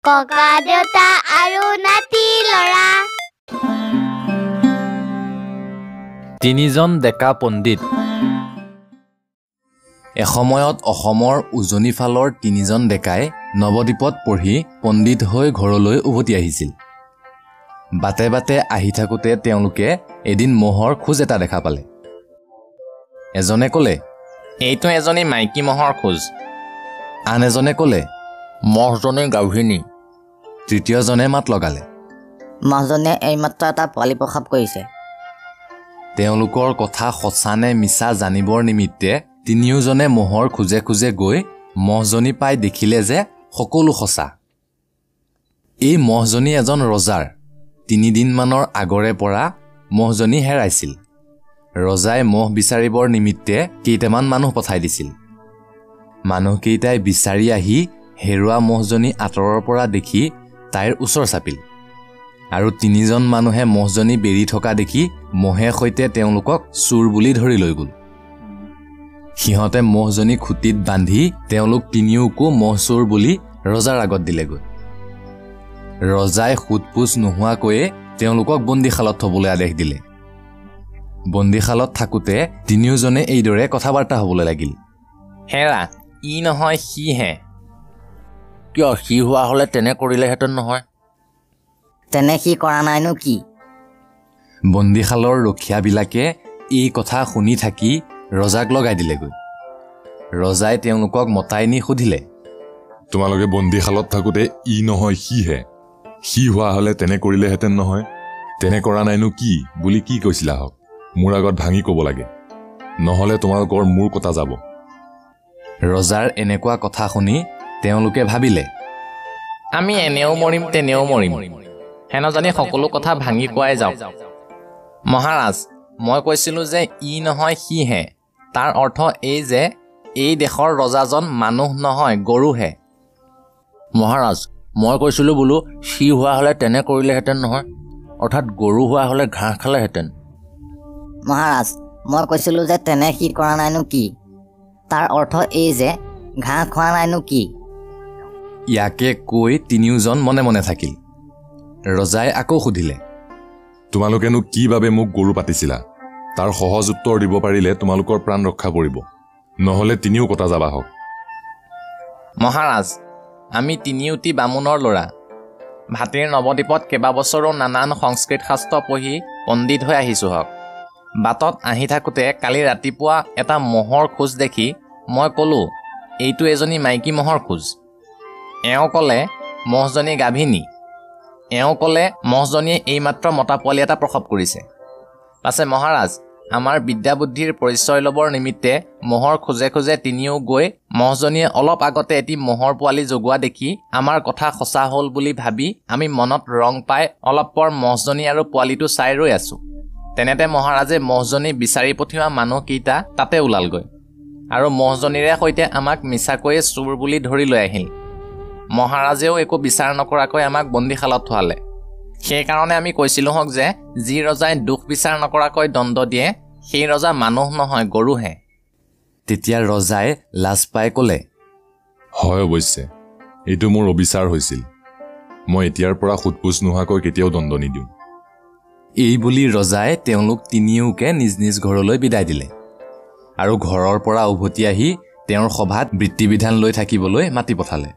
ককা দেউতা আৰু নাতি ল'ৰা। তিনিজন ডেকা পণ্ডিত। এসময়ত অসমৰ উজনি ফালৰ তিনিজন ডেকাই নৱদ্বীপত পঢ়ি পণ্ডিত হৈ ঘৰলৈ উভতি আহিছিল। বাটে বাটে আহি থাকোঁতে তেওঁলোকে এদিন ম'হৰ খোজ এটা দেখা পালে। এজনে ক'লে, এইটো এজনী মাইকী ম'হৰ খোজ। আন এজনে ক'লে, ম'হজনী গাভিনী। তৃতীয়জনে মাত লগালে, ম'হজনীয়ে এইমাত্ৰ এটা পোৱালি প্ৰসৱ কৰিছে। তেওঁলোকৰ কথা সঁচা নে মিছা জানিবৰ নিমিত্তে তিনিওজনে ম'হৰ খোজে খোজে গৈ ম'হজনী পাই দেখিলে যে সকলো সঁচা। এই ম'হজনী এজন ৰজাৰ। তিনিদিনমানৰ আগৰে পৰা ম'হজনী হেৰাইছিল। ৰজাই ম'হ বিচাৰিবৰ নিমিত্তে কেইটামান মানুহ পঠাই দিছিল। মানুহকেইটাই বিচাৰি আহি হেৰোৱা ম'হজনী আঁতৰৰ পৰা দেখি তাইৰ ওচৰ চাপিল আৰু তিনিজন মানুহে ম'হজনী বেৰি থকা দেখি ম'হে সৈতে তেওঁলোকক চোৰ বুলি ধৰি লৈ গ'ল। সিহঁতে ম'হজনী খুঁটিত বান্ধি তেওঁলোক তিনিওকো ম'হ চোৰ বুলি ৰজাৰ আগত দিলেগৈ। ৰজাই সোধ পোছ নোহোৱাকৈয়ে তেওঁলোকক বন্দীশালত থ'বলৈ আদেশ দিলে। বন্দীশালত থাকোঁতে তিনিওজনে এইদৰে কথা বাৰ্তা হ'বলৈ লাগিল, হেৰা, ই নহয় সিহে। কিয়, সি হোৱা হ'লে তেনে কৰিলেহেঁতেন নহয়। তেনে সি কৰা নাইনো কি? বন্দীশালৰ ৰখীয়াবিলাকে এই কথা শুনি থাকি ৰজাক লগাই দিলেগৈ। ৰজাই তেওঁলোকক মতাই নি সুধিলে, তোমালোকে বন্দীশালত থাকোঁতে ই নহয় সিহে, সি হোৱা হ'লে তেনে কৰিলেহেঁতেন নহয়, তেনে কৰা নাইনো কি বুলি কি কৈছিলা হওক? মোৰ আগত ভাঙি ক'ব লাগে, নহ'লে তোমালোকৰ মূৰ কটা যাব। ৰজাৰ এনেকুৱা কথা শুনি তেওঁলোকে ভাবিলে, আমি এনেও মৰিম তেনেও মৰিম, হেন জানি সকলো কথা ভাঙি কোৱাই যাওক। মহাৰাজ, মই কৈছিলোঁ যে ই নহয় সিহে, তাৰ অৰ্থ এই যে এই দেশৰ ৰজাজন মানুহ নহয় গৰুহে। মহাৰাজ, মই কৈছিলোঁ বোলো সি হোৱা হ'লে তেনে কৰিলেহেঁতেন নহয়, অৰ্থাৎ গৰু হোৱা হ'লে ঘাঁহ খালেহেঁতেন। মহাৰাজ, মই কৈছিলোঁ যে তেনে সি কৰা নাইনো কি? তাৰ অৰ্থ এই যে ঘাঁহ খোৱা নাইনো কি? ইয়াকে কৈ তিনিওজন মনে মনে থাকিল। ৰজাই আকৌ সুধিলে, তোমালোকেনো কি বাবে মোক গৰু পাতিছিলা? তাৰ সহজ উত্তৰ দিব পাৰিলে তোমালোকৰ প্ৰাণ ৰক্ষা পৰিব, নহ'লে তিনিও কটা যাবা হওক। মহাৰাজ, আমি তিনিওটি বামুণৰ ল'ৰা। ভাটিৰ নৱদ্বীপত কেইবাবছৰো নানান সংস্কৃত শাস্ত্ৰ পঢ়ি পণ্ডিত হৈ আহিছোঁ হওক। বাটত আহি থাকোঁতে কালি ৰাতিপুৱা এটা ম'হৰ খোজ দেখি মই ক'লোঁ, এইটো এজনী মাইকী ম'হৰ খোজ। এওঁ ক'লে ম'হজনী গাভিনী। এওঁ ক'লে ম'হজনীয়ে এইমাত্ৰ মতা পোৱালি এটা প্ৰসৱ কৰিছে। পাছে মহাৰাজ, আমাৰ বিদ্যা বুদ্ধিৰ পৰিচয় ল'বৰ নিমিত্তে ম'হৰ খোজে খোজে তিনিও গৈ ম'হজনীয়ে অলপ আগতে এটি ম'হৰ পোৱালি জগোৱা দেখি আমাৰ কথা সঁচা হ'ল বুলি ভাবি আমি মনত ৰং পাই অলপ পৰ ম'হজনী আৰু পোৱালিটো চাই ৰৈ আছোঁ। তেনেতে মহাৰাজে ম'হজনী বিচাৰি পঠিওৱা মানুহকেইটা তাতে ওলালগৈ আৰু ম'হজনীৰে সৈতে আমাক মিছাকৈয়ে চোৰ বুলি ধৰি লৈ আহিল। মহাৰাজেও একো বিচাৰ নকৰাকৈ আমাক বন্দীশালত থোৱালে। সেইকাৰণে আমি কৈছিলোঁ হওক যে যি ৰজাই দোষ বিচাৰ নকৰাকৈ দণ্ড দিয়ে সেই ৰজা মানুহ নহয় গৰুহে। তেতিয়া ৰজাই লাজ পাই ক'লে, হয় অৱশ্যে, এইটো মোৰ অবিচাৰ হৈছিল। মই এতিয়াৰ পৰা সোধ পোছ নোহোৱাকৈ কেতিয়াও দণ্ড নিদিওঁ। এই বুলি ৰজাই তেওঁলোক তিনিওকে নিজ নিজ ঘৰলৈ বিদায় দিলে আৰু ঘৰৰ পৰা উভতি আহি তেওঁৰ সভাত বৃত্তিবিধান লৈ থাকিবলৈ মাতি পঠালে।